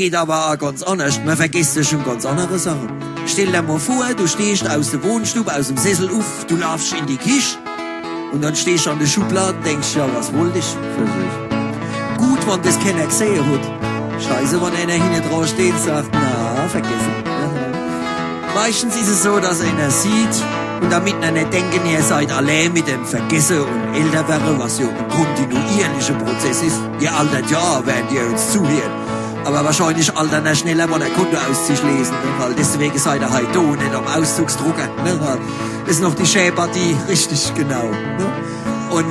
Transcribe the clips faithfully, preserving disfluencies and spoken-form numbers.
Geht awwer aa ganz annerscht. Mer vergesst jo schun ganz annere Sache. Stell der mol vor, du stehscht aus de Wohnstub, aus em Sessel uff, du laafscht in die Kisch un dann stehscht an de Schublad un denkscht, ja, was wollt ich? Gut, wann des kenner gsehe hot. Scheiße, wann eener hinnedra steht un sagt, na, vergesse. Meischtens is es so, dass eener sieht, un damit ner net denke, ihr seid allee mit dem Vergesse un Älterwerre, was jo e kontinuierlicher Prozess is. Ihr altert jo, während ihr uns zuhört. Awwer wahrscheinlich altert ner schneller, wann ner Kontoauszüg lese, ne? Weil deswege seid ihr heit do, net am Auszugsdrucker, ne? Weil is noch die schää Partie, richtig, genau, ne? Un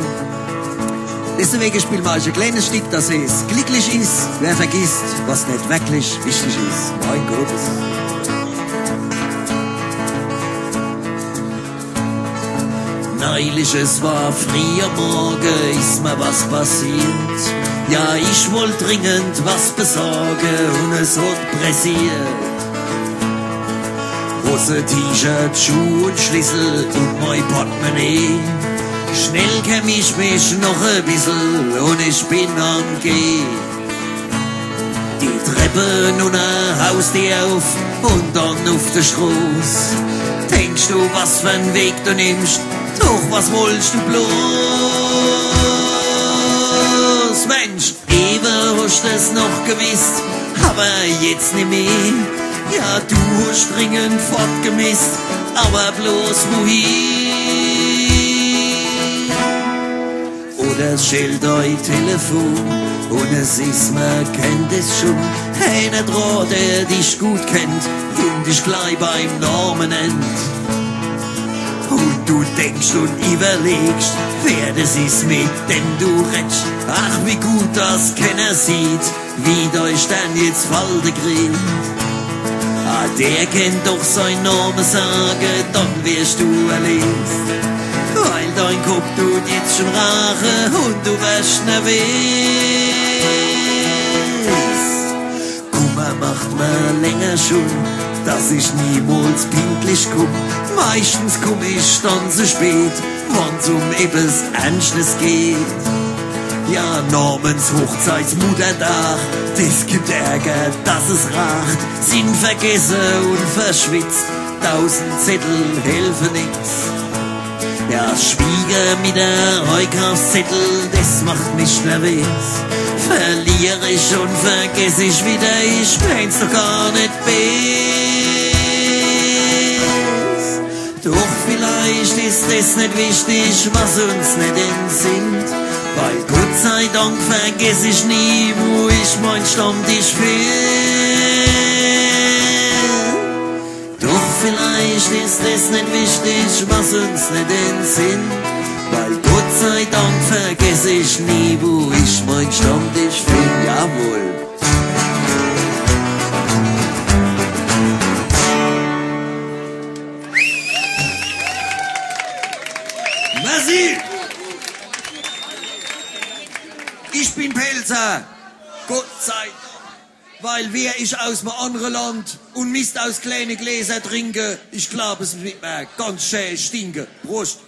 deswege spiele mer e kleenes Stick, des heeßt, glicklich is, wer vergisst, was net werklich wichtig is. Mein Gott. Neilich, es war frieh am Morge, is mer was passiert. Ja, ich wollt dringend was besorge un es hot pressiert. Hosse, T-Shirt, Schuh un Schlissel un mei Portemonnaie. Schnell kämm ich mich noch e bissel un ich bin am Geh. Die Treppe nunner, Hausdier uff un dann uff de Stroß. Denkscht du, was fer en Weg du nimmscht? Doch was wollscht du bloß? Mensch, ewe hoscht es noch gewisst, awwer jetzt nimmi. Ja, du hoscht dringend fort gemisst, awwer bloß wohin? Oder es schellt dei Telefon un es is, mer kennt es schun, eener dra, der dich gut kennt un dich glei beim Name nennt. Un du denkscht un iwwerlegscht, wer des is, mit dem du redscht. Ach, wie gut, dass kenner sieht, wie dei Stern jetzt Falte kriegt. Ah, der kennt doch sein Name sage, dann wärscht du erlöst. Weil dein Kopp dut jetzt schun rache un du wärscht nervös. Kummer macht mer länger schun, dass ich niemols pünktlich kumm. Meischtens kumm ich dann zu spät, wann's um ebbes Ernschtes geht. Ja, Namenshochzeitsmuttertag, des gibt Ärger, dass es raacht. Sinn vergesse un verschwitzt, dausend Zettel helfe nix. Ja, Schwieger mit de Eikaafszettel, des macht mich nervös. Verlier ich un vergess ich widder, ich meen's doch gar net bees. Doch vielleicht is es net wichtig, was uns net entsinnt, weil Gott sei Dank vergess ich nie, wo ich mein Stammtisch find. Doch vielleicht is es net wichtig, was uns net entsinnt, weil Gott sei Dank vergess ich nie, wo ich mein Stammtisch find. Jawohl. Merci. Ich bin Pälzer. Gott sei Dank. Weil wär ich aus me annere Land un misst aus kleene Gläser trinke, ich glaab, es würd mer ganz schää stinke. Prost.